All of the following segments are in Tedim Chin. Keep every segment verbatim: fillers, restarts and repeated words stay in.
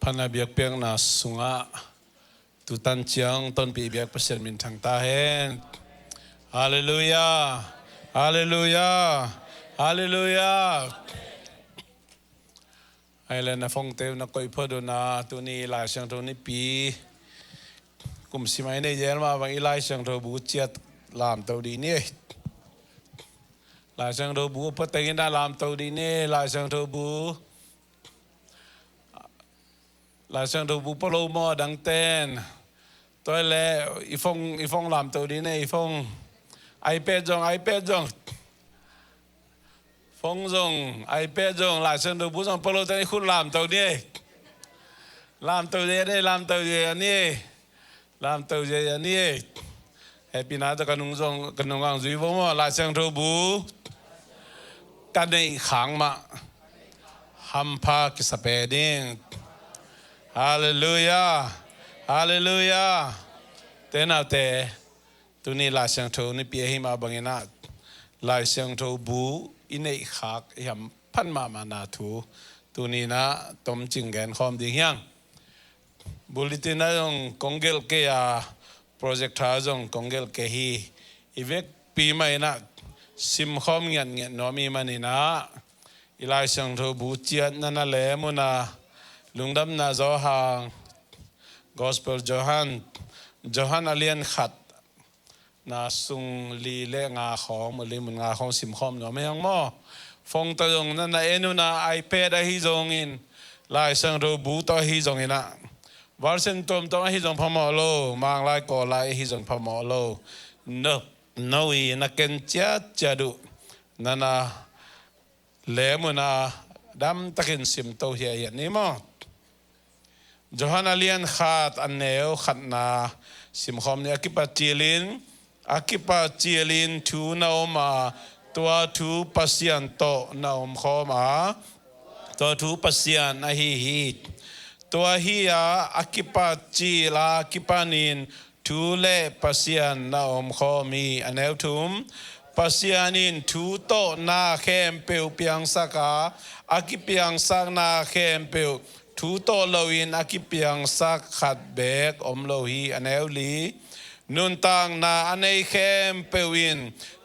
Phatna biakpiakna sungah tutan ciang tonpih biak Pasian minthang ta hen. Halleluiah. Halleluiah. Halleluiah. Ai le na phone te na koih phot uh a, tuni Lai Siangtho Nipi. Kum sim ai nei zel mah bang i Lai Siangtho bu ciat lamto dih ni. Lai Siangtho bu pua tengin a lamto dih ni. Lai Siangtho bu Lai Siangtho bu pua lo maw dang ten. Tua le i phone, i phone lamto dih ni, i phone. iPad zong, iPad zong. Phone zong, iPad zong, Lai Siangtho bu zong pua lo ten i khut lamto ni. Lamto dih ni, lamto dih ni. Lamto dih ni. Hehpihna tawh ka nung zong, ka nung ang zui vo maw, Lai Siangtho bu ka neih khak mah hampha kisa pen ding. Halleluiah. Halleluiah. Te naute, tuni Lai Siangtho Nipi ahi mah bangin a, Lai Siangtho bu i neih khak i hamphat mahmahna thu tuni a tomcing gen khawm ding hi hang. Bulletin ah zong kong gelh kei a, projector zong kong gelh kei hi. I vekpi mah in a simkhawm ngiatngiat nuam i hih manin a, i Lai Siangtho bu ciat na na lem un a, Lungdamna Johan, Gospel Johan, Johan a lian khat na sung li le nga khawng, mu li mun nga khawng simkhawm nuam hi hang maw. Phone tawh zong na na en un a, iPad ahi zongin, Lai Siangtho bu tawh ahi zongin a, version tuamtuam ahi zong phamawh lo, Manglai Kawllai ahi zong phamawh lo. No, no i na ken ciatciat uh na na lem un a, damtakin simto hiahiat ni maw. Johan a lian khat a neu khatna simkhawm ni. A kipat cilin, a kipat cilin thu na om a, tua thu Pasian tawh na omkhawm a, tua thu Pasian ahi hi. Tua hi a, a kipat cil a kipanin thu le Pasian na omkhawm hi. A neu thum, Pasian in thu tawh na khempeuh piangsak a, a kipiangsak na khempeuh thu tawh loin a kipiangsak khat beek om lo hi. A neu li, nuntakna a nei khempeuh in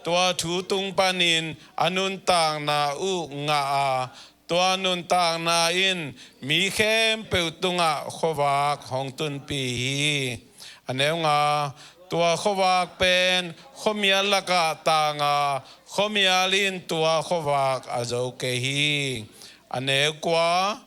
tua thu tung panin a nuntakna uh ngah a, tua nuntakna in mi khempeuh tungah khuavak hong tunpih hi. A neu nga, tua khuavak pen khuamial lakah tang a, khuamial in tua khuavak a zo kei hi. A neu kua,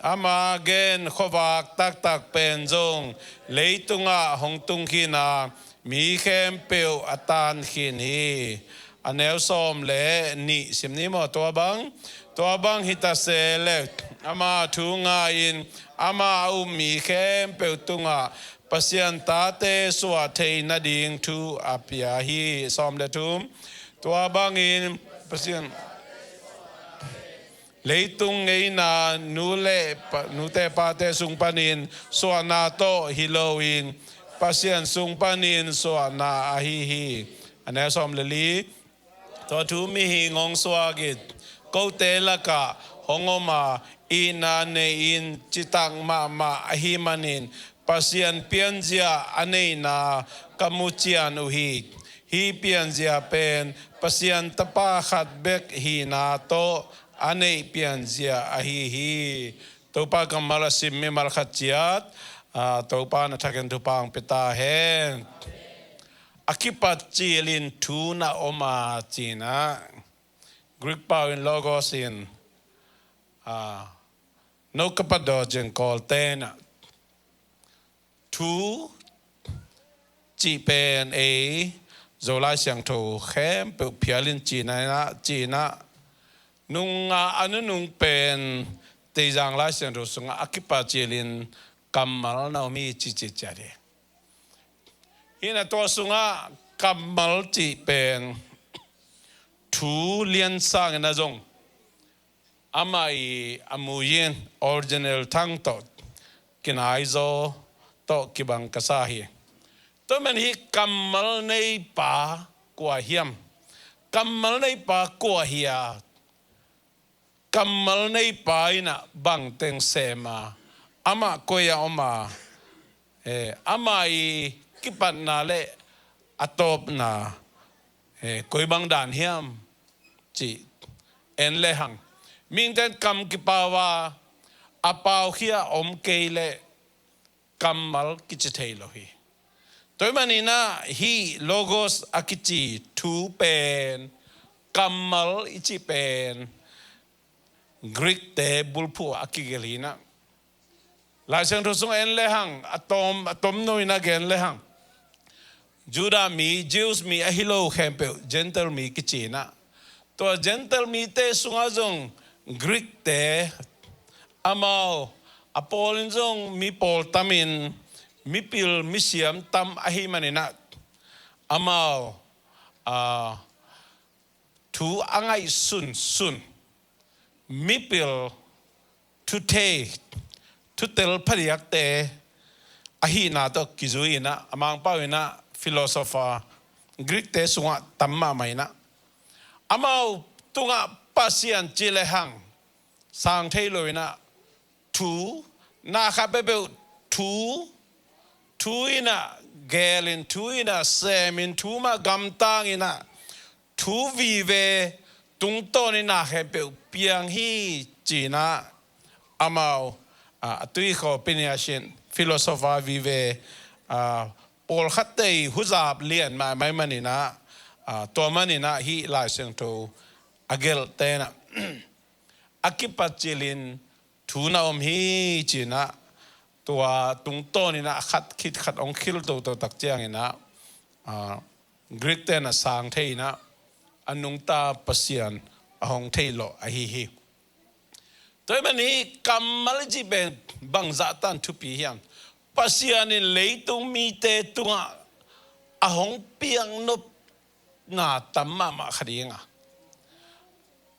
ama gen khuavak taktak pen zong leitungah hong tung khin a, mi khempeuh a tan khin hi. A neu sawm le nih sim ni maw. Tua bang, tua bang hi ta se le, ama thu ngai-in ama a um mi khempeuh tungah Pasian tate suah thei nading thu a pia hi. Sawm le thum, tua bangin Pasian leitung ngeina nu le pa, nute pate sung panin suahna tawh hi loin Pasian sung panin suahna ahi hi. A neu sawm le li, tua thu mihing hong suak in kote lakah hong om a, itna nei-in citak mahmah ahih manin Pasian pianzia a neihna ka mu cian uh hi. Hih pianzia pen Pasian Tapa khat bek hihna tawh a neih pianzia ahi hi. Topa kammal a sim mimal khat ciat, aa, Topa na thakin thupha hong pia ta hen. A kipat cilin thu na om a, ci-in ah, Greek pau in logos in, aa, no kapado cin Kawlte in ah, thu cih pen ei Zolai Siangtho khempeuh phial in cihna in ah, cihna nungah a nunung pen Teizang Lai Siangtho sungah a kipat cilin kammal na om hi ci ci ciat hi. Hi in ah tua sungah kammal cih pen thu lian sangin ah zong amah i a muyin original thang tawh kinaizaw tawh kibang ka sa hi. Tua man hih kammal neipa kua hiam? Kammal neipa kua hi a? Kammal neipa in ah bangteng sem a, Amah koi a om a, eh, amah i kipatna le a tawpna, eh, koi bang dan hiam cih en lehang, mihingte in kam kipau a, a pau khia om kei leh kammal kici thei lo hi. Tua ahih manin ah hih logos a kici thu pen, kammal i cih pen Greek-te bulphuh a kigelh hi in ah, Lai Siangtho sungah en lehang, a tom, a tomno in ah gen lehang, Judah mi, Jews mi ahi lo khempeuh Gentile mi kici in ah, tua Gentile mite sungah zong Greek-te, amau a pawl in zong mi pawl tam in, mipil misiam tam ahih manin ah, amau, a, thu a ngaihsunsun, mipil, thuthei, thutel phadiakte ahihna tawh kizui in ah, a Mangpau in ah philosopher, Greek-te sungah tam mahmah in ah, amau tungah Pasian ci lehang sang thei lo in ah, thu, na khat peuhpeuh thu, thu in ah geel in, thu in ah sem in, thu mah gamtang in ah, thu vive tungtawn in ah khempeuh piang hi ci in ah, amau, a, a tuikhawh Peniasian philosopher vive, a, pawlkhatte i huzap lian mahmah ahih manin ah, a, tua manin ah hih Lai Siangtho a gelhte in ah a kipat cilin thu na om hi ci in ah, tua tungtawn in ah khat khit khat hong khil toto tak ciangin ah, a, Greek-te in ah sang thei in ah, a nungta Pasian a hong theih lawh ahi hi. Tua ahih manin kammal i cih pen bangzah tan thupi hiam? Pasian in leitung mite tungah a hong piaknopna tam mahmah kha ding a,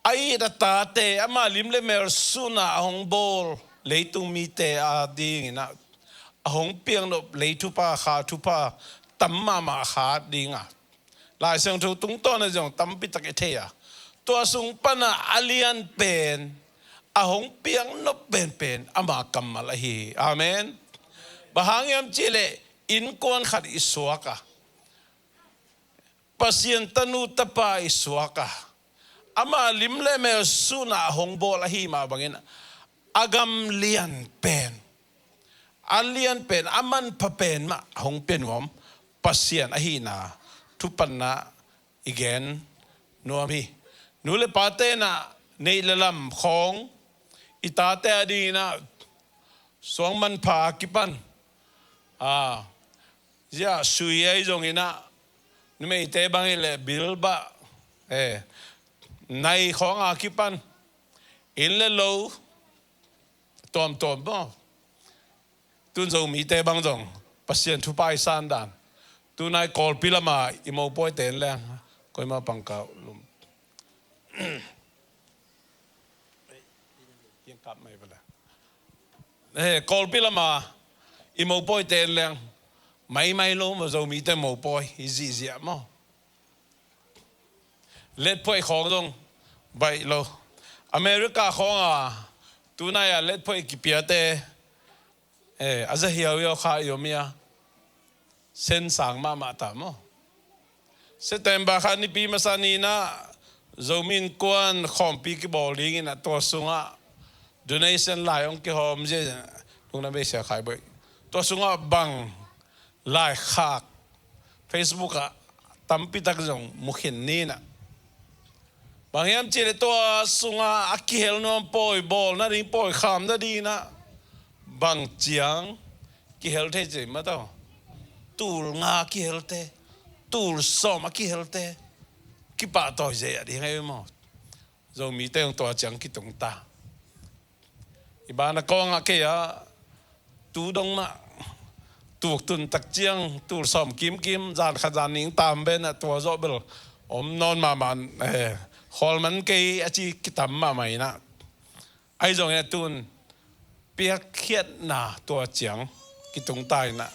a it a tate, ama lim le mel sun a a hong bawl leitung mite a dingin ah, a hong piaknop lei thupha, kha thupha tam mahmah kha ding a, Lai Siangtho tungtawn ah zong tampi tak i thei a, tua sung pan ah a lian pen, a hong piaknop penpen ama kammal ahi hi. Amen. Bang hang hiam cih leh innkuan khat i suak a, Pasian tanu tapa i suak a, ama lim le mel sun a a hong bawl ahih mah bangin, a gam lian pen, a lian pen, a manpha pen mah a hong pia nuam Pasian ahihna thupatna i gen nuam hi. Nu le pate in ah neih le lam khawng, i tate a dingin ah suang manpha a kipan, a, zia sui ahi zongin ah, numeite bang hi leh bilbah, eh, nai khawng a kipan, inn le lo tuamtuam maw. Tun Zomite bang zong Pasian thupha i san dan. Tunai Kawlpi lama i mopawite in leng, koima pangkau lum. Eh, Kawlpi lama i mopawite in leng, maimai lo maw, Zomite mopawi i zihziah maw. Letphuai khawng zong baih lo. America khawng a tunai a letphuai kipiate, eh, a za hiauhiau kha i om hi a, sen sang mahmah ta maw. September kha nipi masa ni in ah Zomi Innkuan khawmpi kibawl dingin ah, tua sungah donation lai hong kihawm zia, lungdam ei Sia Khai Bawi. Tua sungah bang laikhak Facebook ah tampi tak zong mu khin ni in ah. Bang hiam cih leh tua sungah a kihel nuam pawi, bawl nading pawi, kham nading in ah bang ciang kihel thei ci mah tawh. Tul nga kihelte, tul sawm a kihelte, kipahtawi zei a ding ahi maw. Zomite hong tua ciang kitung ta. I ban a kawng ah kei a tu dong mah, tuk tun tak ciang tul sawm kimkim, zan khat zan nih tam ben ah tua zawh bel om nawn mahmah, eh, khawl man kei a ci kitam mahmah in ah. Ahi zongin a tun piakkhiatna tua ciang kitung ta in ah,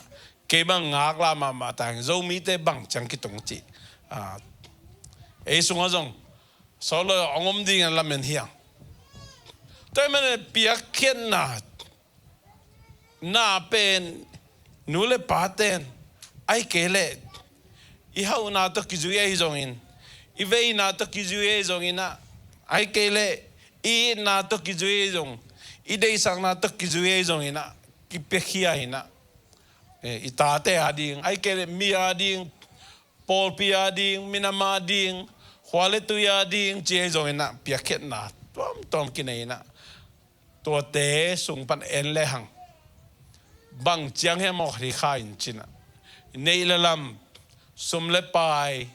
kei bang ngaklah mahmah ta in, Zomite bang ciang kitung cih, ah, ei sungah zong sawt lo hong om ding a lamen hi hang. Tua ahih manin piakkhiatna Na pen nu le pa ten, ahih kei leh i hauhna tawh kizui ahi zongin, i veina tawh kizui ahi zongin ah, ahih kei leh i itna tawh kizui ahi zong, i deihsakna tawh kizui ahi zongin ah, kipiakhia in ah, eh, i tate a ding, ahih kei leh mi a ding, pawlpi a ding, minam a ding, khua le tui a ding ci ahi zongin ah, piakkhiatna tuamtuam kinei in ah, tuate sung pan en lehang, bang ciang hiam aw, hi kha in ci in ah, neih le lam, sum le pai,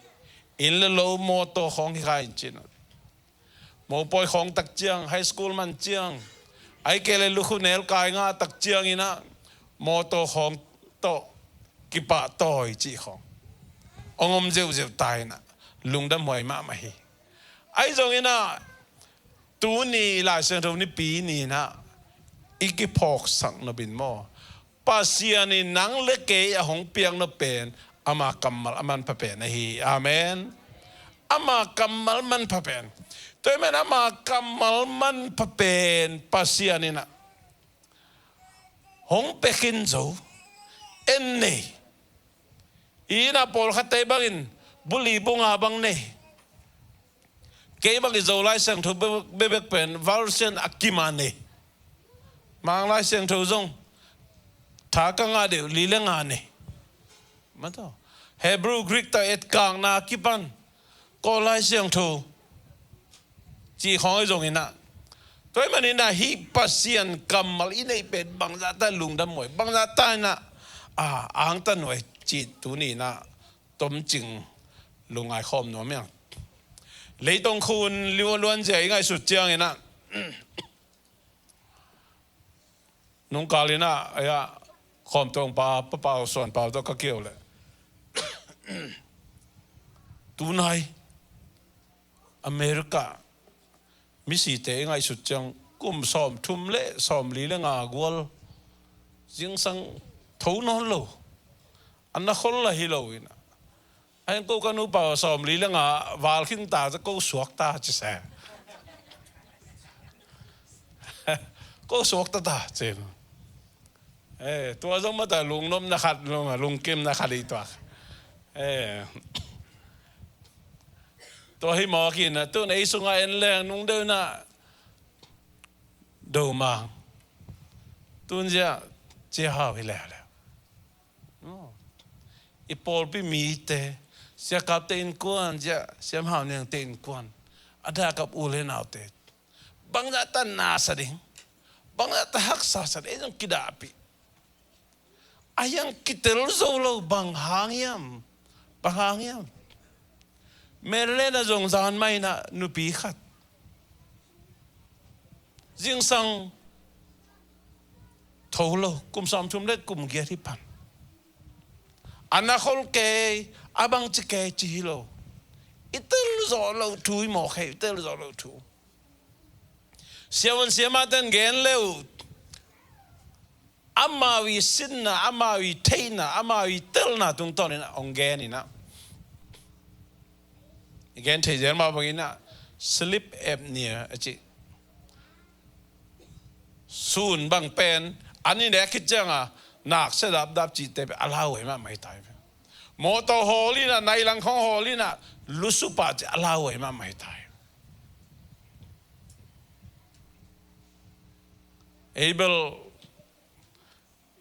inn le lo, mawtaw khawng hi kha in ci in ah, mopawi khawng tak ciang, high school man ciang, ahih kei leh lukhu nelkai ngah tak ciangin ah, mawtaw khawng tawh kipahtawi cih khawng hong om ziauziau ta in ah, lungdam huai mahmah hi. Ahi zongin ah, tuni Lai Siangtho Nipi ni in ah, i kiphawksak nop in maw, Pasian in nang le kei a hong piak nop pen ama kammal a manpha pen ahi. Amen. Ama kammal manpha pen. Tua ahih manin ama kammal manpha pen Pasian in ah hong pia khin zo. En nei. I inn ah pawlkhatte bangin bu li bu nga bang nei. Kei bang i Zo Lai Siangtho bebek pen version a kim a nei. Mang Lai Siangtho zong tha ka ngah deuh li le nga nei. Maw taw, Hebrew, Greek tawh etkakna kipan Kawl Lai Siangtho cih khawng ahi zongin ah, tua ahih manin ah hih Pasian kammal i neih pen bangzah ta lungdam huai, bangzah ta in ah, a, angtan huai cih tuni in ah tomcing lungngai khawm nuam hi ing. Leitung khun lianluan zia i ngaihsut ciangin ah, nungkal in ah, ei ah, Khawmtawng pa, Pa Pau Suan Pau tawh ka keu leh, tunai America misite i ngaihsut ciang kum sawmthum le sawmli le nga gual zingsang tho nawn lo, a na khol lah hi lo in ah, a heng ko ka nupa sawmli le nga val khin ta, ko suak ta ci se. Ko suak ta ta ci. Eh, tua zong mata lungnopna khat, lung, lungkimna khat i tuak. Eh. Tua hi mawk in ah, tun ei sungah en leng nungdeuh in ah, Domang, tun zia Cia Hau hi leuleu. I pawlpi mite, Sia Kap te innkuan, Sia, Siam Hau Niang te innkuan, a dak a u le naute, bangzah ta nasa ding, bangzah ta haksa sa ding, ei zong kidahpih. A hiang kitel zo lo, bang hang hiam? Bang hang hiam? Maryland ah zong zan mah in ah nupi khat zingsang tho lo, kum sawmthum le kum giat hi pan. A na khol kei, a bangci kei ci hi lo. I tel zawh loh thu hi mawk hi, i tel zawh loh thu. Siavuan siamahte in gen le uh, amau i sinna, amau i theihna, amau i telna tungtawn in ah hong gen in ah, i gen thei zel mah bangin ah sleep apnea a ci. Sun bang pen an i nek khit ciang a naksia dapdap cihte pen a lauhuai mahmah hi ta hi ve. Mawtaw hawl in ah, nai lang khawng hawl in ah lusup pah cih a lauhuai mahmah hi ta hi. Abel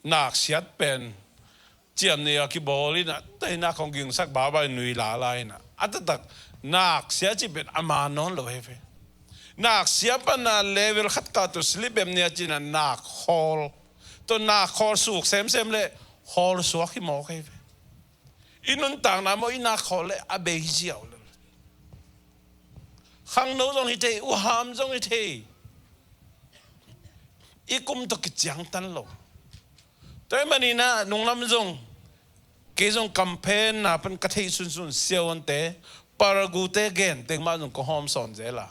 naksiat pen ciamnuih a kibawl in ah, teinak hong gingsak baba in nui lala in ah, a taktak naksiat cih pen a man nawn lo hi ve. Naksiat pan a level khat kah tawh sleep apnea ci in ah nak hawl, tua nak hawl suk semsem le hawl suak hi mawk hi ve. I nuntakna maw, i nak hawl le a bei ziau le. Khangno zong hi thei, uham zong hi thei. I kum tawh kiciangtan lo. Tua ahih manin ah nunglam zong, kei zong campaign na pan ka theih sunsun siavuante, paragute gen teng mah zong ka hawm sawn zel a.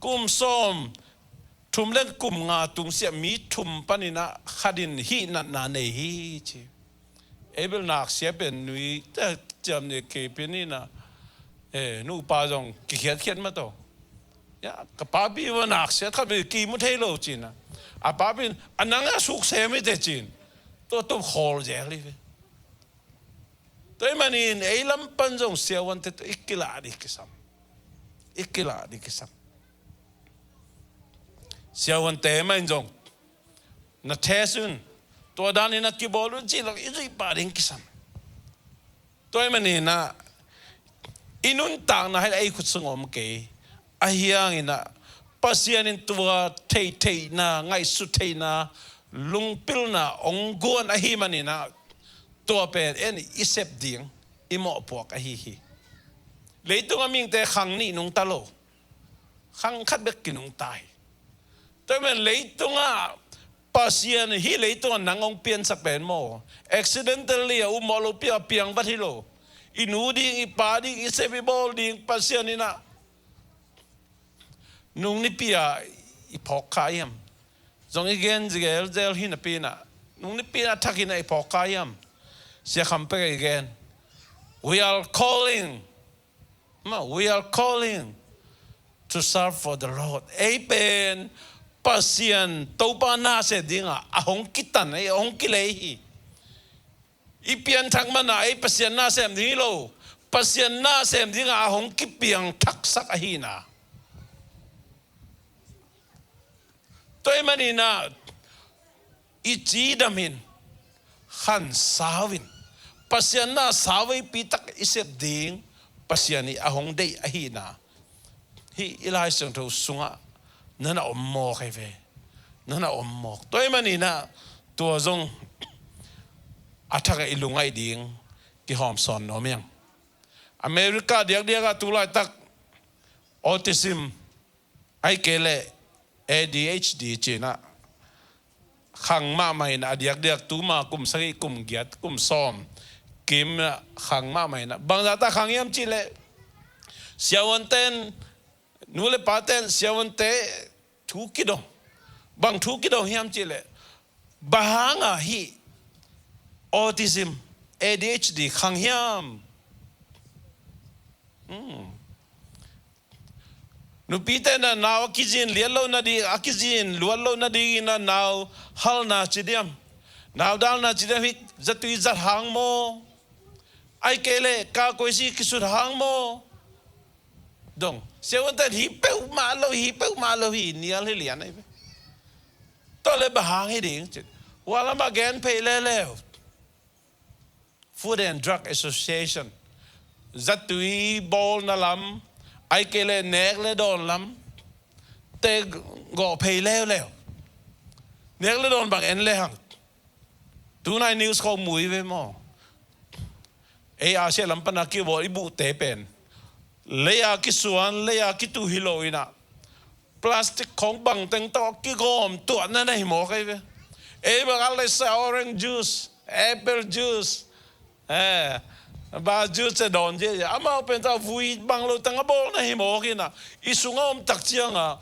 Kum sawmthum le kum nga tungsiah mi thum panin ah khat in hih natna nei hi ci. Abel naksia pen nui te ciamnuih kei pen in ah, eh, nupa zong kikhiatkhiat mah tawh. Ya, ka papi va nak siat khat ve, ki mu thei lo ci-in a. A papi in, a nang a suk sem hi te ci-in. Tua tua khawl zel hi ve. Tua ahih manin ei lam pan zong siavuante tawh i kilah ding kisam. I kilah ding kisam. Siavuante mah in zong na test un, tua danin a kibawl un cih lak i zuih pah ding kisam. Tua ahih manin a, i nuntakna hi leh ei khut sung om kei. Ahih hangin a, Pasian in tua theihtheihna, ngaihsut theihna, lungpilna hong guan ahih manin a, tua pen en i sep ding, i mawhpuak ahi hi. Leitung a mihingte khang nih nungta lo, khang khat bek kinungta hi. Tua ahih manin leitungah Pasian, hih leitungah nang hong piansak pen maw, accidentally a ummawh lopi a piangvat hi lo. I nu ding, i pa ding, i sep i bawl ding Pasian in a nung nipi a i phawk kha hiam? Zong i gen zelzel hi napi in a, nung nipi in a thak in a i phawk kha hiam? Sia Kham Pek a i gen, "We are calling, ma, we are calling to serve for the Lord." Ei pen Pasian, Topa na sem dingah a hong kitan, a hong kilei hi. I pianthak man a ei Pasian na sem ding hi lo, Pasian na sem dingah a hong kipiangthaksak ahihna. Tua ahih manin a, i cidam in, khansau in, Pasian na sauvepi tak i sep ding Pasian in a hong deih ahihna hih i Lai Siangtho sungah na na om mawk hi ve. Na na om mawk. Tua ahih manin a, tua zong a thak a i lungngaih ding kihawm sawn nuam hi hang. America diakdiak ah tu laitak autism, ahih kei leh A D H D ci-in a khang mahmah in a, diakdiak tuma kum sagih, kum giat, kum sawm kim a khang mahmah in a. Bangzah ta khang hiam cih leh, siavuante'n, nu le pate'n siavuante thu kidong. Bang thu kidong hiam cih leh, bang hang a hih autism, A D H D khang hiam? Hmm. Nupite in a nau a kizin liat loh nading, a kizin luat loh nadingin a nau halna ci diam, nau dalna ci diam, hih zatui zat hang maw? Ahih kei leh ka koisi kisut hang maw? Dong, siavuante'n hih peuhmah lo, hih peuhmah lo hi, nial hi lian ahi ve. Tua leh bang hang hi ding ci. Hua lamah gen phei leuleu. Food and Drug Association, zatui bawlna lam, ahih kei leh nek le dawn lam te gawh phei leuleu. Nek le dawn bang en le hang. Tunai news khawng mu hi ve maw. Ei Asia lam pan a kibawl i buhte pen lei a kisuan, lei a kitu hi lo in a, plastic khawng bangteng tawh kigawm tuahna na hi mawk ahi ve. Ei bang a lei sa orange juice, apple juice, eh, bang juice a dawn ziahziah, amau pen tawh vui bang lo teng a bawlna hi mawk in a, i sungah om tak ciang a,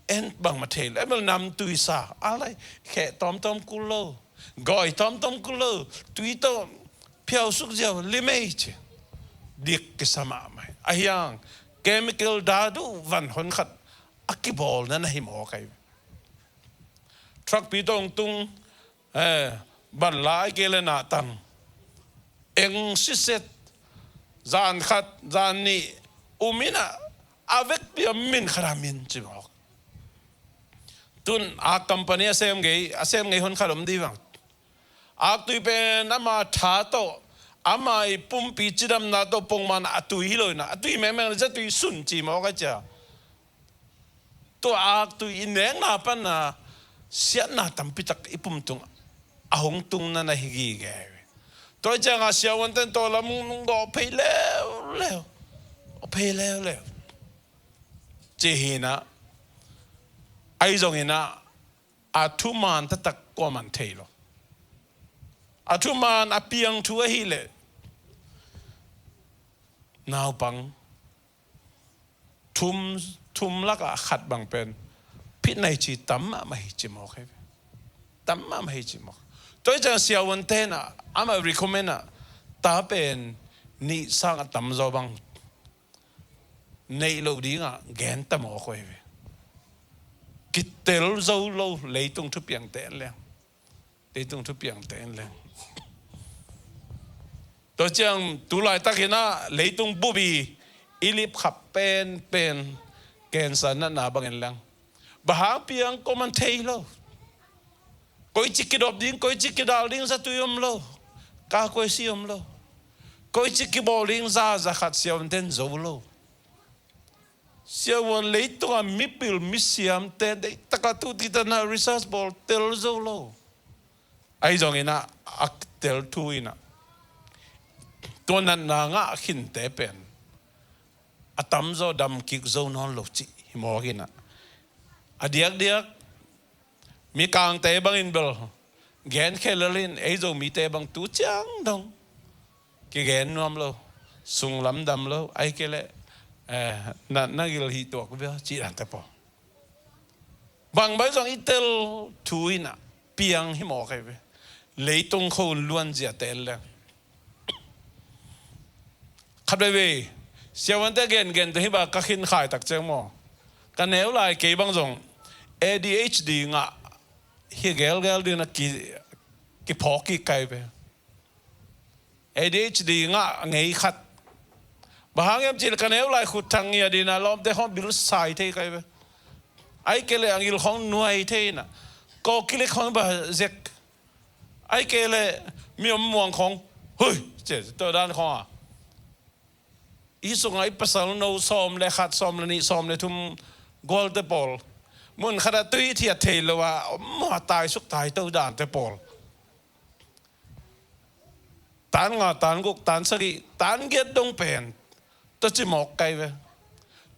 en bangmah thei lo, ei bel namtui sa, a lei kheh tawmtawm kul lo, gawi tawmtawm kul lo, tui tawh phiausuk ziau lim ei ci. Dik kisa mahmah hi. Ahih hang chemical daduh van honkhat a kibawlna na hi mawk ahi. Truck pi tawh hong tung, eh, banla ahih kei leh nahtang, eng siset, zan khat, zan nih um in a, a vekpi a min khat a min ci mawk. Tun a company a sem ngei, a sem ngei honkhat om dih vang. Aktui pen ama tha tawh, ama i pumpi cidamna tawh pongman a tui hi lo in a, a tui mengmeng le zatui sun ci mawk a cia. Tua aktui i nekna pan a siatna tampi tak i pum tung a hong tungna na hi gige. Tua ciang a siavuante'n tua lam gawh phei leuleu, gawh phei leuleu ci hi in a, ahi zongin a, a thuman taktak kuaman thei lo. A thuman a piang thu ahih leh, naupang thum, thum lakah khat bang pen phit nai ci tam mahmah hi ci mawk ahi ve. Tam mahmah hi ci mawk. Tua hi ciang siavuante'n a, amah recommend a, ta pen nih sang a tamzaw bang neih loh dingah gen ta mawk uh hi ve. Kitel zo lo leitung thupiangte in leng. Leitung thupiangte in leng. Tua ciang tu laitakinah leitung bupi i lipkhap penpen cancer natna bangin leng. Bang hang piang ko man thei lo. Koici kidop ding, koici kidal ding zatui om lo. Ka koici om lo. Koici kibawl ding za, za khat siavuanten zo lo. Siavuan leitungah mipil misiamte deihtaka tu titanah research bawl tel zo lo. Ahi zonginah a tel thu inah tua natna ngah khinte pen a tamzaw damkik zo nawn lo cih hi mawkinah a diakdiak Mikangte bangin bel gen khelel in ei Zomite bang tu ciang dong kigen nuam lo, sunglam dam lo, ai kei leh eh, na, na gil hi tuak bia cih dante pawl. Bang bai zong i tel thu inah piang hi mawk ei ve. Leitung kho luanziate leng. Khat veve siavuante gengen te hi ba ka khin khai tak ciang maw? Ka neu lai kei bang zong A D H D ngah hi gelgel ding na ki kiphawk kik kai ve. A D H D ngah ngei khat. Bang hang hiam cih leh ka neu lai khut thang ngia ding na lawmte khawng bil sai thei kai ve. Ai kei leh a ngil khawng nuai thei na. Kaw kilik khawng ba zek. Ai kei leh mi om muang khawng hui ce to dan khawng a. I sungah i pasal no sawm le khat, sawm le nih, sawm le thum gualte pawl mun khatah tui thiat thei lo a om a tai suk tai to dante pawl. Tan nga, tan guk, tan sagih, tan giat dong pen tua ci mawk kai ve.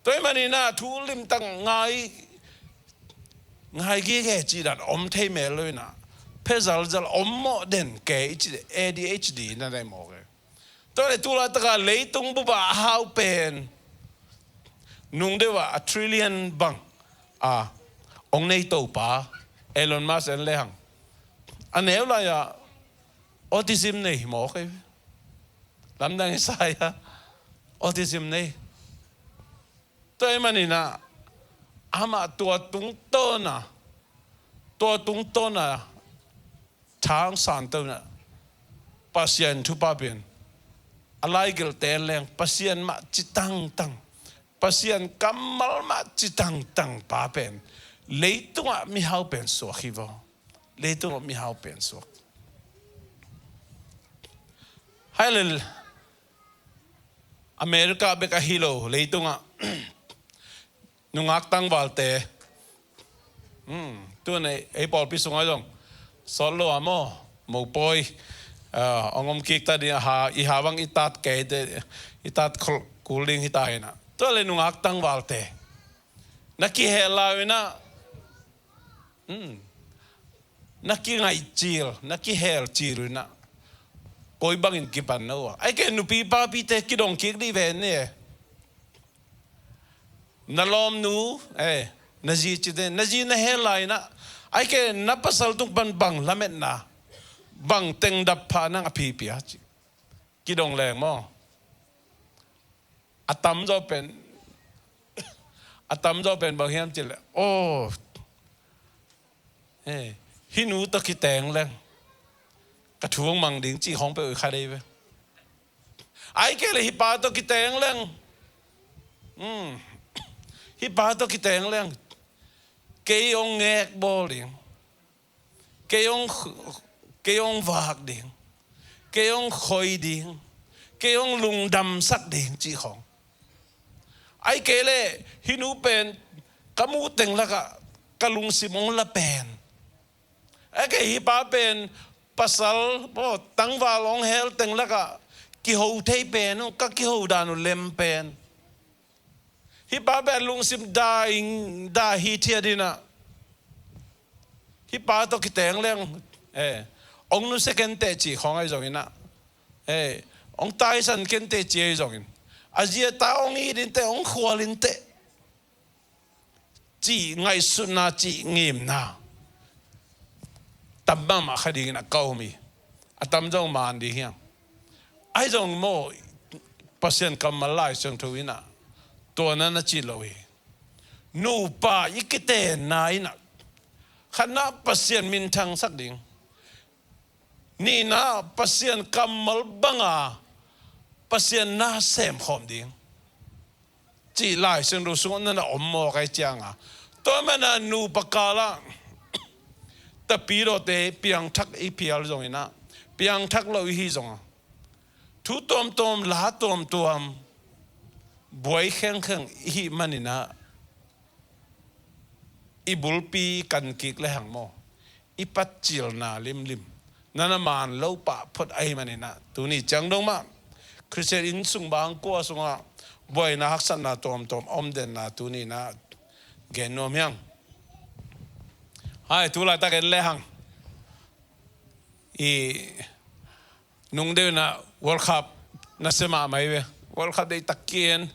Tua hi maninah thu limtak ngai ngai gige cih dan om thei mel lo inah phe zalzal om mawh den ke i cih A D H D na nei mawk e. Tua le tu laitaka leitung bupa a hau pen nung deuh ah a trillion bang a ong nei topa Elon Musk en lehang a neu lai-ah autism nei hi mawk ei. Lamdang i sai a autism nei. Tua hi maninah amah tua tungtawna tua tungtawna thang santo inah Pasian thupha pen a laigelhte leng Pasian mah ci tangtang, Pasian kammal mah ci tangtang pa pen leitungah mihau pen suak hi vaw. Leitungah mihau pen suak. Hai le America bek ahi lo leitungah nungak tangvalte. Hmm, tun ei, ei pawlpi sungah zong sawt lo a maw, mopawi, ah, ong om kik ta ding a ha, i ha bang i tat kei te, i tat khol, kul ding hi ta hinah. Tua le nungak tangvalte na kihel lau inah. Hmm. Na kingaih cil, na kihel cil inah koi bangin kipan na uh a. Ai kei nupi papite kidong kik dih ven ni e. Na lawmnu eh, na zi cite, na zi na hel lai inah ai kei na pasal tung pan bang lametna, bang tengdap pha nang a phipia ci kidong leng maw? A tamzaw pen a tamzaw pen bang hiam cih leh aw, eh, hih nu tawh kiteng leng ka thu hong mang ding cih khawng peuh i kha dei ve. Ai kei le hih pa tawh kiteng leng, hmm, hih pa tawh kiteng leng kei hong ngek bawl ding, kei hong, kei hong vak ding, kei hong khoi ding, kei hong lungdamsak ding cih khawng. Ai kei le hih nu pen ka muh teng lakah ka lungsim hong la pen. Ai kei hih pa pen pasal maw tangval hong hel teng lakah kiho thei pen uh, ka kiho dan uh lem pen. Hih pa pen lungsim da ing da hi thiat inah hih pa tawh kiteng leng, eh, ong nusia kenteh cih khawng ahi zonginah, eh, ong taisan kenteh cih ahi zongin a zi a ta ong it inteh, ong khual inteh cih ngaihsutna, cih ngimna tam mahmah kha dingin a ka om hi. A tamzaw man ding hiam? Ahi zong maw, Pasian kammal Lai Siangtho inah Tua na na cih lo hi. Nupa i kitenna in ah, khatna Pasian minthangsak ding, nihna Pasian kammal banga Pasian na semkhawm ding cih Lai Siangtho sungah na na om mawk ahih cianga, tua mana nupa kalah tapidawte piangthak i phial zongin ah, piangthak lo i hi zongah, thu tuamtuam, la tuamtuam, buai khengkheng i hih manin ah, i bulpi kan kik lehang maw, i patcilna limlim, na na man lo pah phot ahih manin ah, tuni ciang dong mah Khristian inn sung bang kua sungah buaina haksatna tuamtuam om denna tuni in ah gen nuam hi hang. Hai, tu laitak en lehang i nung deuh in ah World Cup nasia mahmah hi ve. World Cup deihtak kei in,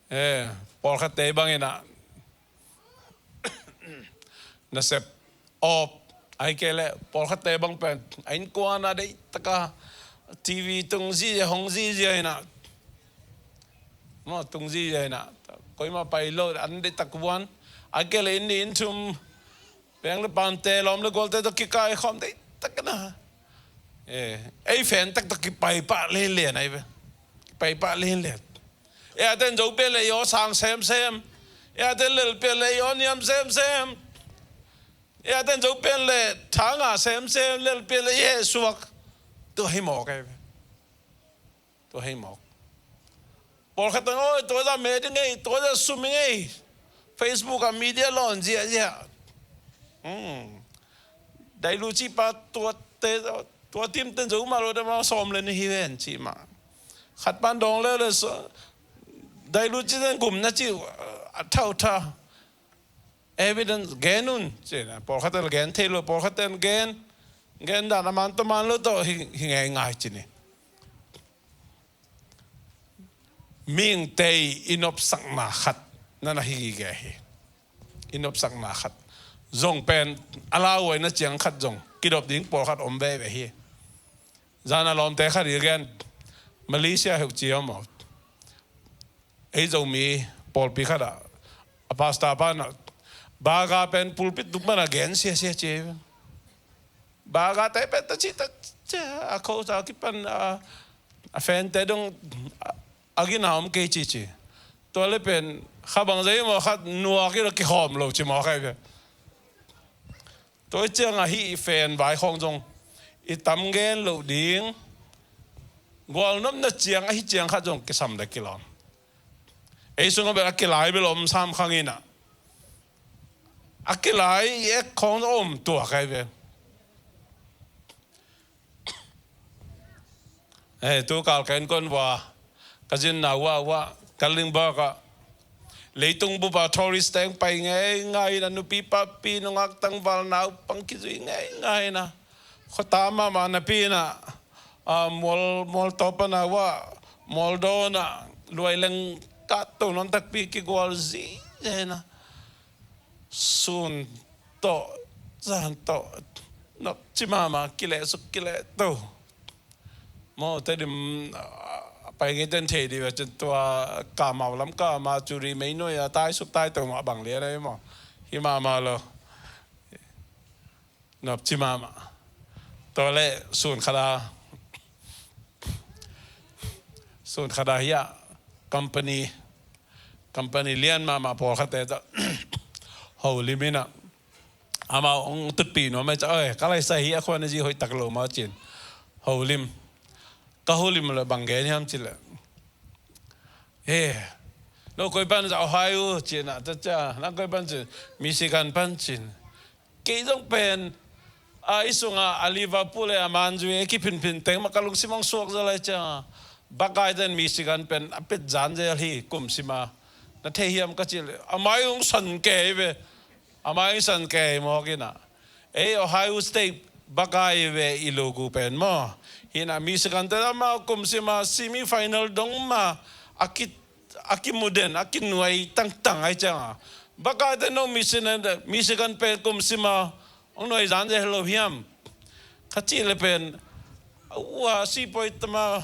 eh, pawlkhatte bangin ah nasep awp, ahih kei leh pawlkhatte bang pen a innkuan ah deihtaka TV tung zizia, hong zizia in ah, maw, tung zizia in ah, koimah pai lo, an deihtak vuan, ahih kei leh inn nih inn thum, veng le pante, lawm le gualte tawh kikaikhawm deihtak in ah, eh, ei fan tak tawh kipai pah lenlen ahi ve. Kipai pah lenlen. Ei a ten zo pian leh i aw sang semsem. Ei a ten lel pian leh i aw niam semsem. Ei a ten zo pian leh tha ngah semsem, lel pian leh i heh suak. Tua hi mawk ahi ve. Tua hi mawk. Pawlkhat teng, oi, tua zah me ding ei, tua zah sum ding ei. Facebook ah media lawn ziahziah. Hmm. Dailuchi pa tuate, tua team ten zo mah lo, dama sawm le nih hi ven ci mah. Khat pan dawng leuleu, Dailuchi ten gum na ci, a thauthau. Evidence gen un ci na, pawlkhat ten gen thei lo, pawlkhat ten gen, gen dan a man tawh man lo tawh hi, hi ngeingai ci ni. Mihingte i nopsakna khat na na hi gige hi. I nopsakna khat zong pen a lauhuaina ciang khat zong kidop ding pawlkhat om veve hi. Zan a lawmte khat i gen, Malaysia heuh ci om aw. Ei Zomi pawlpi khat ah a pastor pa in ah, Baga pen pulpit tung pan a gen siasia ci. Baga te pen ta ci ta ci, a kho sa kipan a, a fan te dong a, a gina om kei ci ci. Tua le pen kha bang zai maw, khat nuak i lo kikhawm lo ci maw, khai pen. Tua ciang ahi i fan vai khawng zong i tam gen loh ding. Gualnopna ciang ahi ciang khat zong kisam le kilawm. Ei sungah bel a kilai bel om sam khang in ah, a kilai i ek khawng om tuak ahi ve. Eh, tu kal ka innkuan vua ka zinna uah uah Kalingborg ah leitung bup ah tourist teng pai ngeingai in ah, nupi papi nungak tangval naupang kizui ngeingai in ah, khuata mahmah napi in ah, ah, mual, mual tawp a na uah mual dawn ah luai leng kahto nawn takpi kigual zizia in ah, sun tawh zan tawh nopci mahmah, kilehsuk kilehto. Maw, Tedim, ah, pai ngei ten thei dih ve cin, tua Kamau lam Kama curi meinuai a taisuk taito mah bang lian ahi maw. Hi mahmah lo. Nopci mahmah. Tua le sun khat a, sun khat a hiah company, company lian mahmah pawlkhatte tawh holim in ah, amau hong tutpih nuam ahih ciang, oi, ka laisa hi a, khua na zi hoih tak lo maw cin holim. Ka holim le bang gen hiam cih leh, eh, no koi pan, Ohio cin ah, ta cia, nang koi pan cin, Michigan pan cin. Kei zong pen a, i sungah a Liverpool le a Man U i kiphinphin teng mah ka lungsim hong suak zel ahih ciangin, Buckeye ten Michigan pen a pet zan zel hi, kum sima. Na thei hiam ka cih leh, a mai hong san kei ve. A mai hong san kei mawk in ah, ei Ohio State Buckeye ve i logo pen maw. Hi in ah Michigan ten amau kum sima semi final dong mah a ki, a kimu den, a kinuai tangtang ahih ciangin, Buckeye ten no Michigan, Michigan pen kum sima hong nuai zan zel lo hiam ka cih leh pen, a ua sipuai tama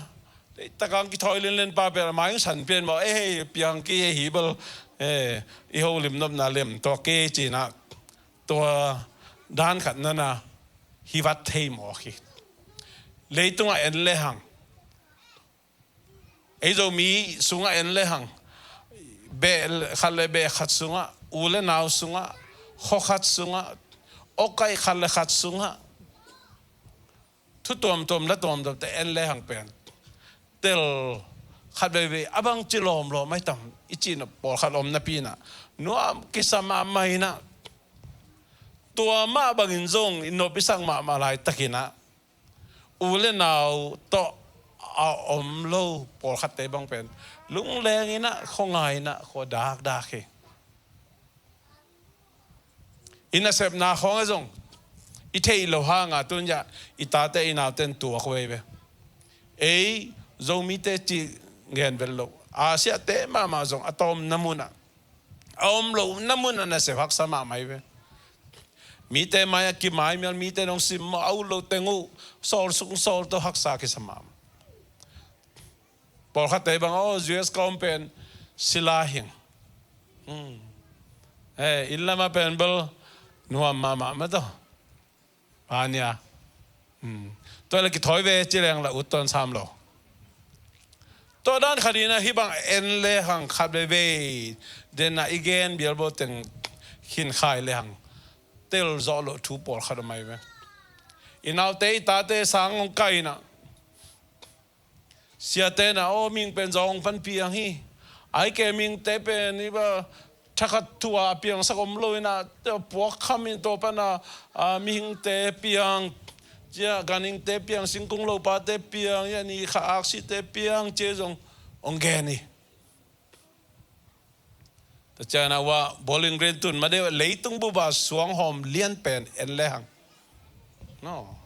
Takang kithawi lenlen pa pen a mai san pian maw, eh, piang ki hi bel, eh, i holim nopna lem tua ke cina, tua dan khat nana hi vat thei maw khi. Leitungah en lehang, ei Zomi sungah en lehang, beh khat le beh khat sungah, u le nau sungah, khaw khat sungah, awkaih khat le khat sungah, thu tuamtuam la tuamtuam te en lehang pen tel khat veivei a bang ci lawmlawm ai tam i cihna pawlkhat om napi inah nuam kisa mahmah inah, tua mah bangin zong i nop i sak mahmah laitakinah u le nau tawh a om lo pawlkhatte bang pen lungleng inah khuangai inah khua dakdak hi. I nasepna khawngah zong i theih loh hanga tun-ah i tate i naute in tuak vei ve. Ei Zomite cih ngen vel lo, Asia-te mahmah zong a tawmna munah, a om lohna munah nasep haksa mahmah hi ve. Mite mai-ah kimaimial, mite nong simmawh a ut loh teng uh sawl sung sawl tawh haksa kisa mahmah. Pawlkhatte bang aw, U S ka om pen sila hing. Hmm. Eh, inn lama pen bel nuam mahmah mah tawh. Ania. Hmm. Tua le kithawi ve ci leng la ut tuan sam lo. Tua dan khat inah hih bang en lehang khat veivei dena i gen bialbo teng khin khai lehang tel zawh loh thu pawlkhat a mai ve. I naute i tate sang hong kai inah siate na aw, ming pen zawng pan piang hi. Ai ke mingte pen i ba thakhat thu a piangsak om lo inah, puak kham in tua pana, a, mihingte piang, cia ganhingte piang, singkung lopate piang, ia ni kha aksite piang cia zong ong gen hi. Tua ciangin a uah Bowling Green tun ma deuh leitung bupa suanghawm lian pen en lehang. No.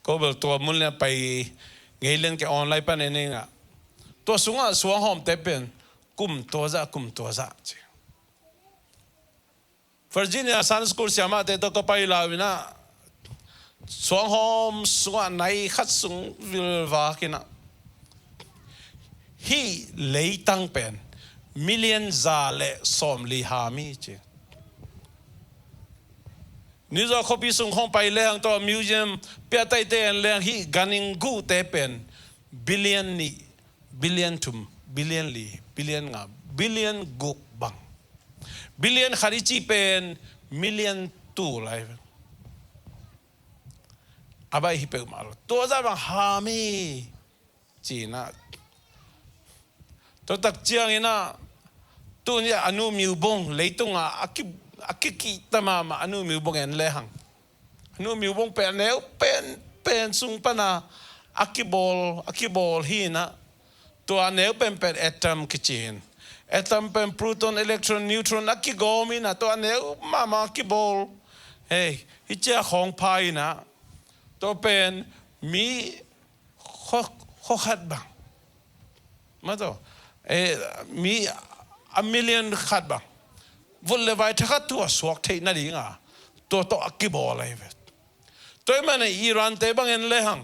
Ko bel tua mun lian pai ngei lian ke online pan en inga. Tua sungah suanghawmte pen kum tua zah, kum tua zah ci. Virginia Sunday School siamahte tawh ka pai lau inah suanghawm sungah nai khat sung vilvak inah hih leitang pen million za le sawmli ham hi ci. New York khuapi sung khawng pai lehang tawh museum piataite en lehang hih ganhing guhte pen billion nih, billion thum, billion li, billion nga, billion guk bang. Billion khat i cih pen million tul lai. A baih hi peuhmah lo. Tua zah bang ham hi. Cinah. Tua tak cianginah tuni a nu miubung leitungah a ki, a kikihta mahmah a nu miubung en lehang. A nu miubung pen a neu penpen sung pana a kibawl, a kibawl hinah. Tua a neu penpen atom kici in. Atom pen proton, electron, neutron a kigawm inah tua a neu mahmah a kibawl. Hei, hih ciah khawng pha inah. Tua pen mi khaw, khaw khat bang. Mah tawh, eh, mi a million khat bang. Vut le vai thakhat thu a suak theih nadinga tua tawh a kibawl ahi ve. Tua ahih manin Iran-te bang en lehang.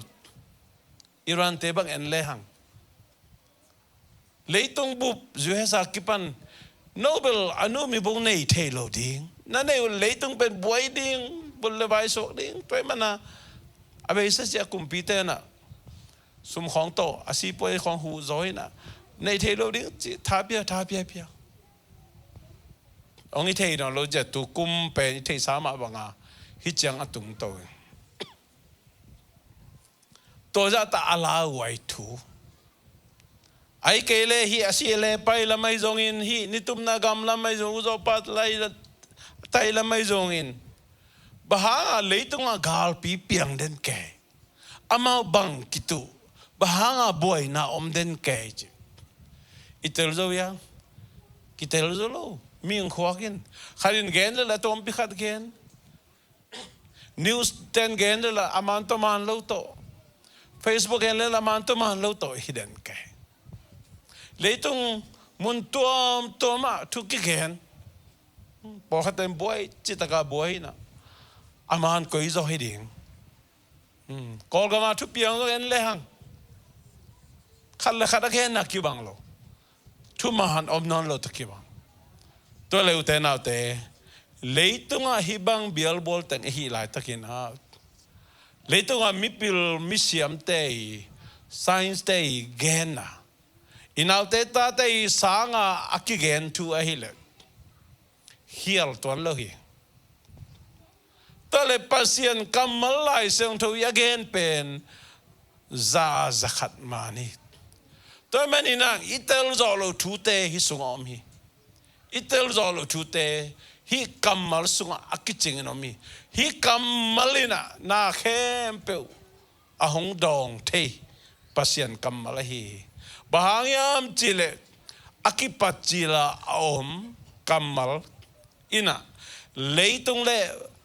Iran-te bang en lehang. Leitung bup U S a kipan Nobel a nu miubung nei thei lo ding. Na nei uh leitung pen buai ding, vut le vai suak ding. Tua ahih mana a beisa ciah kumpite na sum khawng tawh a sipuai khawng huh zaw inah nei thei lo ding ci, tha pia, tha pia, pia. Hong i thei nawn lo ciah tu kum pen i theihsa mah banga hih ciang a tungto hi. Tua zahta a lauhuai thu. Ahih kei leh hih a sih le pai lam ahi zongin, hih nitupna gam lam ahi zong, uzawpa tai lam ahi zongin, bang hanga leitungah galpi piang den kei? Amau bang kituh? Bang hanga buaina om den kei ci? I tel zo hiam? Kitel zo lo. Mihing khuak in khat in gen le la tawmpi khat gen. News ten gen le la a man tawh man lo tawh, Facebook gen le la a man tawh man lo tawh hi den kei. Leitung mun tuamtuamah thu kigen. Pawlkhat ten buai citaka buai inah a man koi zaw hi ding. Kawlgam ah thupiang zong en lehang khat le khat a genna kibang lo. Thuman om nawn lo tawh kibang. Tua leh ute naute, leitungah hih bang bialbual teng i hih laitakin ah, leitungah mipil misiamte i, science te i genna, i naute tate i sanga a kigen thu ahileh khial tuan lo hi. Tua leh Pasian kammal Lai Siangtho i a gen pen za, za khat man hi. Tua ahih manin ah i tel zawh loh thute hih sungah om hi. I tel zawh loh thute hih kammal sungah a kicingin om hi. Hih kammal in ah na khempeuh a hong dawng thei Pasian kammal ahi hi. Bang hang hiam cihleh a kipat cila a om kammal in ah leitung le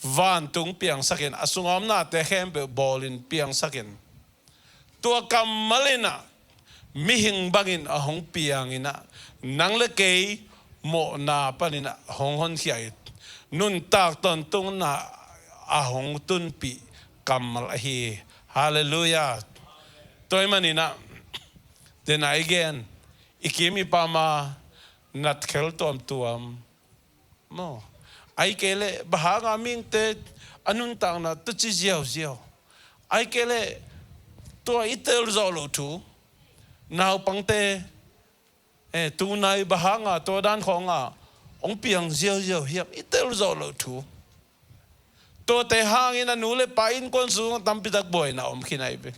vantung piangsakin, a sungah om nate khempeuh bawlin piangsakin, tua kammal in ah mihing bangin a hong piangin ah, nang le kei mawhna panin ah hong honkhia hi. Nuntak tawntungna a hong tunpih kammal ahi hi. Halleluiah. Tua ahih manin ah, den a i gen, i kim i pam a natkhel tuamtuam maw? Ahih kei leh bang hanga mihingte a nuntakna tua ci ziauziau? Ahih kei leh tua i tel zawh loh thu, naupangte, eh, tunai bang hanga tua dan khawnga hong piang ziauziau hiam? I tel zawh loh thu. Tuate hangin a nu le pa innkuan sungah tampitak buaina om khin ahi ve.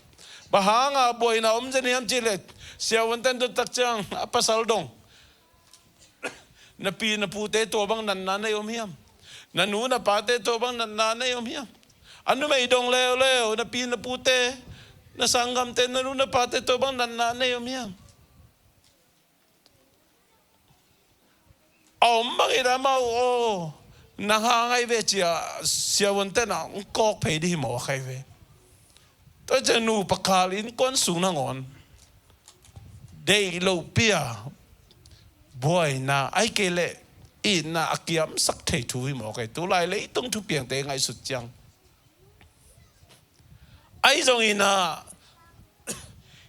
Bang hanga buaina om zen hiam cihleh, siavuanten tua tak ciang a pasal dong, na pi na pute tua bang natna nei om hiam? Na nu na pate tua bang natna nei om hiam? A numei dong leuleu, na pi na pute, na sanggamte, na nu na pate tua bang natna nei om hiam? A om bangin amau aw, nang hang ahi ve ci-a siavuanten ah hong kawk phei ding hi mawk ahi ve. Tua ciang nupa kal innkuan sung nangawn deih lohpi-a buaina, ahih kei leh itna a kiamsak thei thu hi mawk ahi. Tulai leitung thupiangte ngaihsut ciang, ahi zongin ah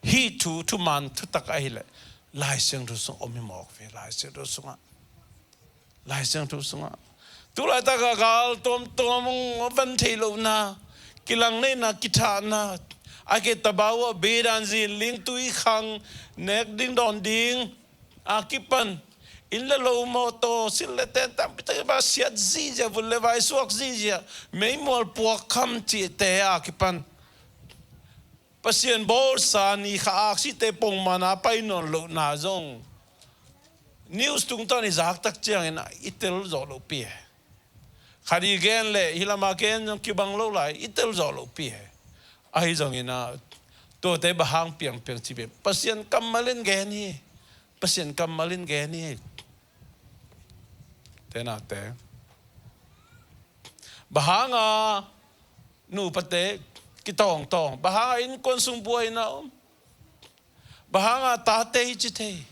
hih thu thuman thutak ahileh Lai Siangtho sung om hi mawk ve. Lai Siangtho sungah, Lai Siangtho sungah, tulaitak a gal tuamtuam hong van theih lohna, kilangneihna, kithahna, a ke tabau a bedan zin, lingtui khang, nek ding dawn ding a kipan, inn le lo, mawtaw, silh le ten tampitak i va siat zihziah, vut le vai suak zihziah, meimual puak kham cihte a kipan, Pasian bawlsa ni kha aksite pongmana pai nawn lohna zong news tungtawn i zak tak ciangin ah i tel zawh lohpi hi. Khat i gen leh hih lama gen zong kibang lo lai, i tel zawh lohpi hi. Ahi zongin ah tuate bang hang piangpiang ci ve, Pasian kammal in gen hi. Pasian kammal in gen hi. Tenate, bang hanga nupate kitawngtawng, bang hanga innkuan sung buaina om, bang hanga tate i ci thei,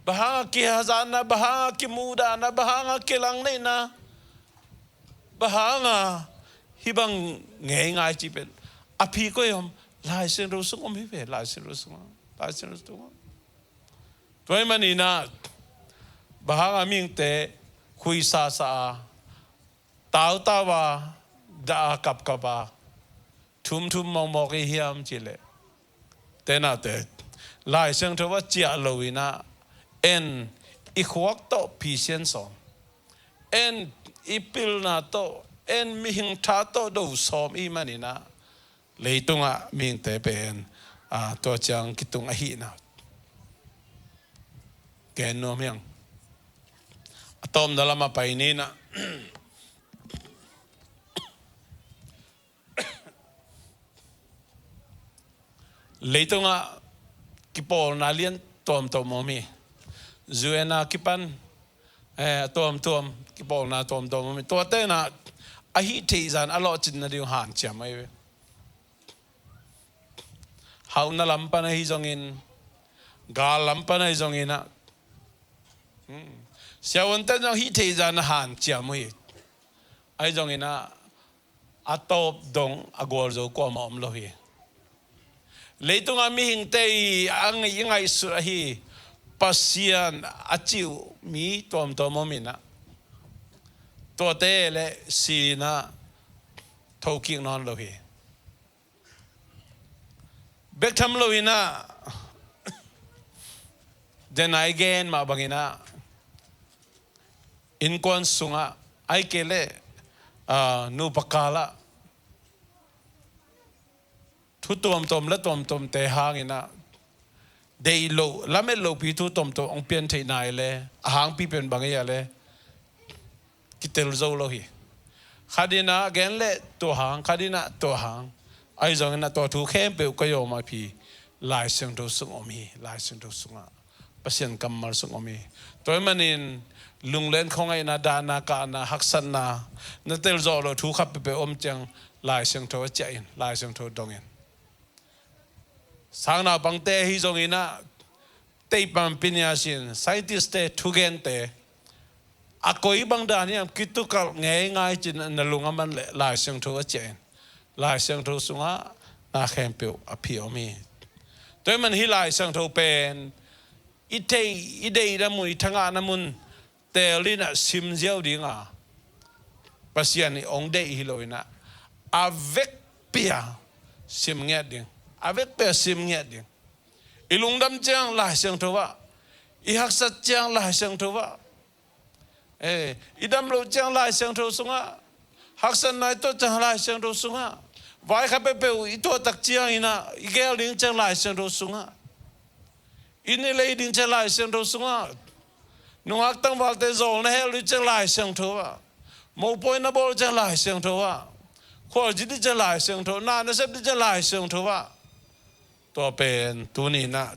bang hanga kihazatna, bang hanga kimuhdahna, bang hanga kilangneihna, bang hanga hih bang ngei ngai cih pen a phi koi om? Lai Siangtho sung om hi ve. Lai Siangtho sungah, Lai Siangtho sungah. Tua ahih manin ah bang hanga mihingte khuisasa a, tautau a, dah a, kapkap a, thumthum mawkmawk i hiam cih leh, tenate, Lai Siangtho a ciah lo in ah, en i khuak tawh phisian sawm, en i pilna tawh, en mihing tha tawh do sawm i hih manin ah, leitungah mihingte pen, a, tua ciang kitung ahihna gen nuam hi hang. A tawpna lamah pai ni in ah, leitungah kipawlna lian tuamtuam om hi. U N a kipan, eh, tuamtuam, kipawlna tuamtuam om hi. Tuate in ah a hih theih zah in a lawhcinna ding uh hanciam ahi ve. Hauhna lam pan ahi zongin, gal lam pan ahi zongin ah, hmm, siavuanten zong hih theih zah in a hanciam uh hi. Ahi zongin ah, a tawp dong a gualzo kuamah om lo hi. Leitungah mihingte i a ngai-, i ngaihsut ahi Pasian a cih uh mi tuamtuam om inah, tuate le si inah thokik nawn lo hi. Bek tham lo inah, den a i gen mah bang inah, innkuan sungah, ahih kei leh, aa, nupa kalah thu tuamtuam la tuamtuamte hang inah, deih loh, lamet lohpi thu tuamtuam hong pian theih nai le, a hangpi pen bang hi a le, kitel zo lo hi. Khat inah gen leh tua hang, khat inah tua hang. Ahi zong inah tua thu khempeuh ka yawm a phi Lai Siangtho sung om hi, Lai Siangtho sungah, Pasian kammal sung om hi. Tua ahih manin lunglen khuangaihna, dahna, kahna, haksatna, na tel zawh loh thu khat peuhpeuh om ciang Lai Siangtho a ciah in, Lai Siangtho dong in. Sang naupangte ahi zong inah, teipan piniasin, scientist-te, thugente, a koi bang dan hiam kitukalh ngeingai cin na lung a man leh Lai Siangtho a ciah in. Lai Siangtho sungah na khempeuh a phi om hi. Tua ahih man hih Lai Siangtho pen i theih, i deihna mun, i thangahna mun teel inah sim ziau ding a, Pasian i hong deih hi lo inah, a vekpi-a sim ngiat ding, a vekpi-a sim ngiat ding. I lungdam ciang Lai Siangtho ah, i haksat ciang Lai Siangtho ah, eh, i dam loh ciang Lai Siangtho sungah, haksatna i tuah ciang Lai Siangtho sungah, vai khat peuhpeuh i tuah tak ciang inah i geel ding ciang Lai Siangtho sungah, inn i lei ding ciang Lai Siangtho sungah, nungak tangvalte zawlna hel ding ciang Lai Siangtho ah, mopawi na bawl ciang Lai Siangtho ah, khualzin ding ciang Lai Siangtho, na na sep ding ciang Lai Siangtho ah. Tua pen tuni inah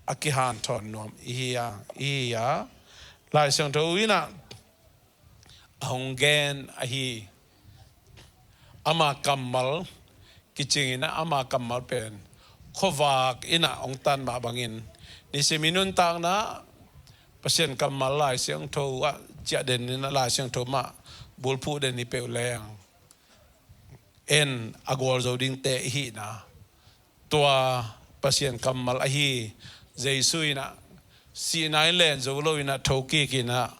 a kihanthawn nuam i hi a, i hi a. Lai Siangtho inah a hong gen ahi, ama kammal kicing inah, ama kammal pen khuavak inah hong tan mah bangin, nisim i nuntakna Pasian kammal Lai Siangtho ah ciah den inah, Lai Siangtho mah bulphuh den hi peuh leng, en a gualzo dingte i hihna, tua Pasian kammal ahi Jesu inah, sihna in len zo lo inah, thokik inah,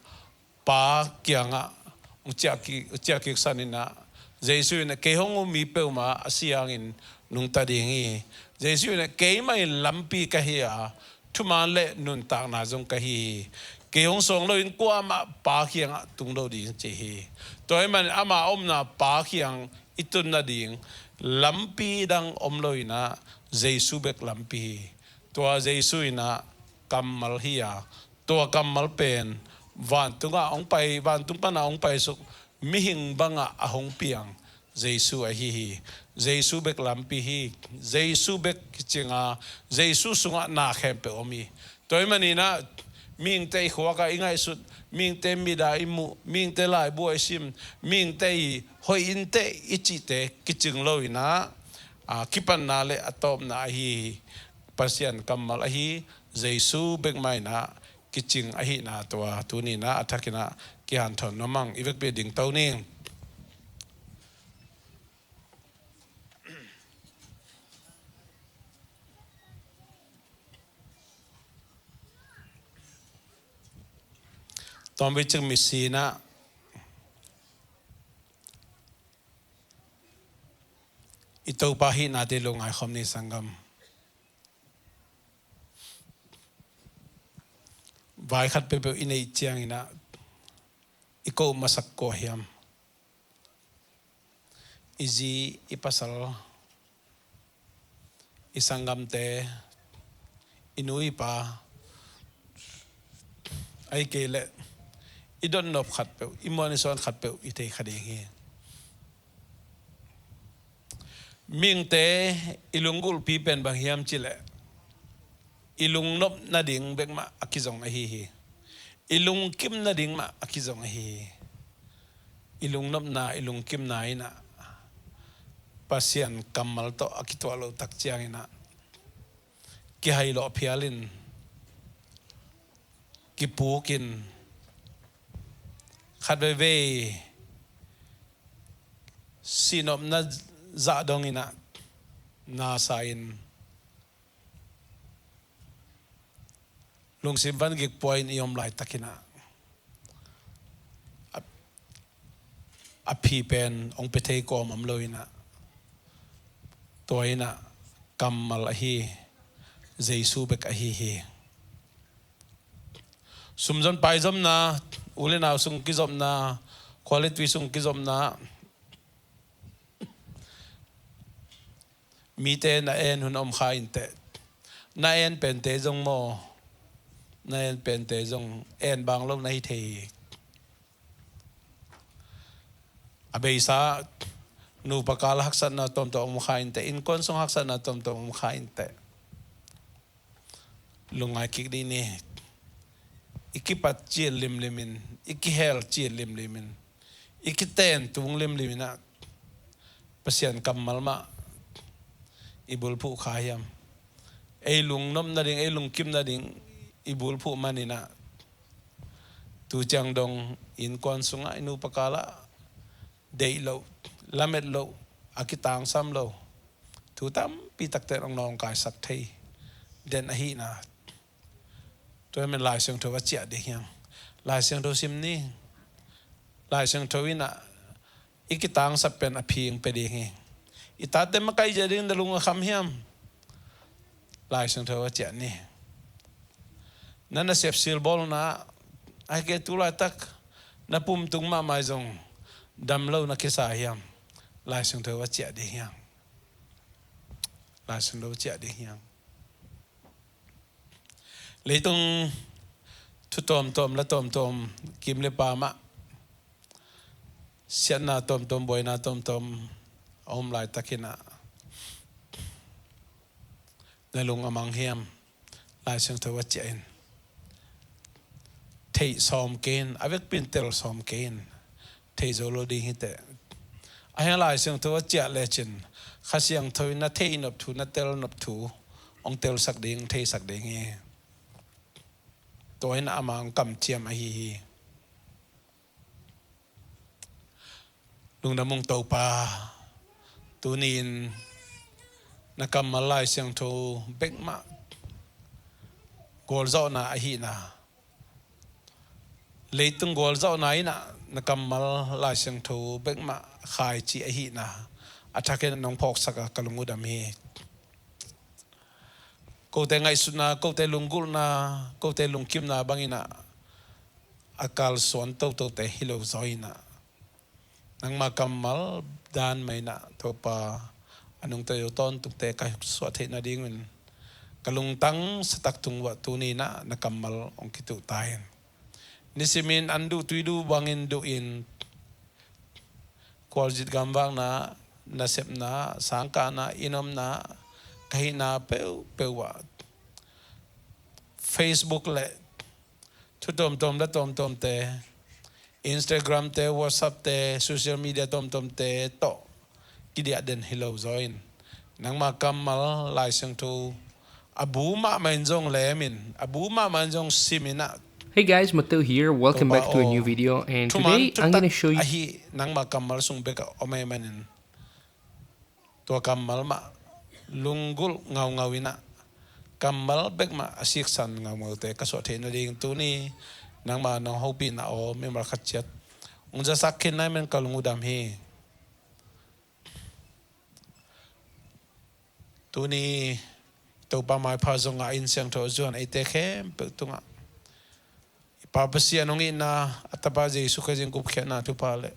Pa kiangah hong ciahkik, ciahkik san inah, Jesu inah, kei hong um mi peuhmah a si hangin nungta ding hi. Jesu inah, keimah in lampi ka hi a, thuman le nuntakna zong ka hi hi. Kei hong suang loin kuamah Pa kiangah tung lo ding, ci hi. Tua ahih manin ama omna Pa kiang i tun nading lampi dang om lo inah, Jesu bek lampi hi. Tua Jesu inah kammal hi a, tua kammal pen vantungah hong pai, vantung panah hong paisuk, mihing bangah a hong piang Jesu ahi hi. Jesu bek lampi hi. Jesu bek kicing a, Jesu sungah na khempeuh om hi. Tua ahih manin ah, mihingte i khuak ah i ngaihsut, mihingte mit ah i muh, mihingte laibu ah i sim, mihingte i hoih inteh i cihte kicing lo inah, a, kipatna le a tawpna ahi Pasian kammal ahi Jesu bek mah inah kicing ahihna tua tuni inah a thak inah kihanthawn nuam ing. I vekpi dingto ni. Tawmvei ciang misi inah i Topa hihnate lo ngaikhawm ni, sanggam. Vai khat peuhpeuh i neih ciang inah i ko masak kua hiam? I zi, i pasal, i sanggamte, i nu i pa, ahih kei leh i dotnop khatpeuh, i muan i suan khatpeuh i thei kha ding hi. Mihingte i lunggulhpi pen bang hiam cih leh, i lungnop nading bek mah a kizong ahi hi. I lungkim nading mah a kizong ahi hi. I lungnopna, i lungkimna inah Pasian kammal tawh a kituah loh tak ciang inah kihailawh phial in, kipuk in, khat veivei sihnopna zah dongin ah nasa in, lungsim van gik pua in i om laitakin ah a, a phi pen hong pia thei kawm om lo in ah, tua in ah kammal ahi, Jesu bek ahi hi. Sumzon paizomna, u le nau sung kizopna, khua le tui sung kizopna, mite na en hun om kha inteh. Na en pente zong maw, na en pente zong en bang lo na hi thei hi. A beisa nupa kal haksatna tomtom om kha inteh, innkuan sung haksatna tomtom om kha inteh. Lungngai kik dih ni. I kipat cil limlimin, i kihel cil limlimin, i kiten tung limlimin ah Pasian kammal mah i bulphuh kha hiam? Ei lungnop nading, ei lungkim nading i bulphuh manin ah tu ciang dong innkuan sungah i nupa kal ah deih loh, lamet loh, a kitangsam lo thu tampi takte hong nawngkaisak thei den ahihna. Tua hi men Lai Siangtho a ciah ding hiam? Lai Siangtho sim ni. Lai Siangtho in ah i kitangsap pen a phi hong pia ding hi. I tate makaih zia ding na lung a kham hiam? Lai Siangtho a ciah ni. Na nasep silbawlna ahih kei leh tu laitak na pumtung mahmah zong dam lo na kisa hiam? Lai Siangtho a ciah ding hiam? Lai Siangtho a ciah ding hiam? Leitung thu tawmtawm la tawmtawm, kim le paam ah siatna tawmtawm, buaina tawmtawm a om laitakin ah na lung a mang hiam? Lai Siangtho a ciah in. Theih sawm kei in, a vekpi in tel sawm kei in. Thei zo lo ding hi teh. Ahi hang Lai Siangtho a ciah lecin Kha Siangtho in na theih nop thu, na tel nop thu hong telsak ding, theisak ding hi. Tua in ama hong kamciam ahi hi. Lungdam ung Topa. Tuni-in na kammal Lai Siangtho bekmah gualzawhna ahihna, leitung gualzawhna in ah na kammal Lai Siangtho bekmah khaici ahihna a thakin nong phawksak a ka lung uh dam hi. Kote ngaihsutna, kote lunggulhna, kote lungkimna bangin ah a kalsuan totote hi lo zaw in ah nangma kammal dan mah in ah Topa, a nungta zo tawntungte ka suah theih nadingin ka lungtang satak tung uah tuni in ah na kammal hong kituh ta in. Nisimin an duh tui duh bangin duh in, khualzin gamvakna, nasepna, sangkahna, inn omna, ka hihna peuhpeuh ah Facebook le thu tawmtawm la tawmtawmte, Instagram te, WhatsApp te, social media tawmtawmte tawh kidiah den hi lo zaw in, nangma kammal Lai Siangtho a bu mahmah in zong lem in, a bu mahmah in zong sim in ah. Hey guys, Matteo here. Welcome back to a new video, and today I'm gonna show you. Ahi nangma kammal sung bek a om ahih manin tua kammal mah lunggulh ngaungau in ah kammal bekmah a siksan ngaumaute ka suah theih nading tuni nangma nong hopihna aw mimal khat ciat hong zasak khin nai men ka lung uh dam hi. Tuni Topa maipha zongah inn siangtho a zuan eite khempeuh tungah i Pa Pasian hong itna, a Tapa Jesu Khrih in gupkhiatna thupha le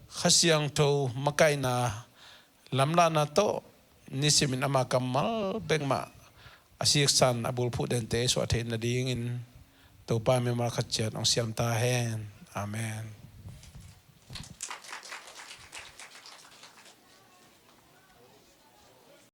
Kha Siangtho makaihna lamlahna tawh nisimin ama kammal bekmah a siksan a bulphuh dente suah theih nadingin Topa mimal khat ciat hong siam ta hen. Amen.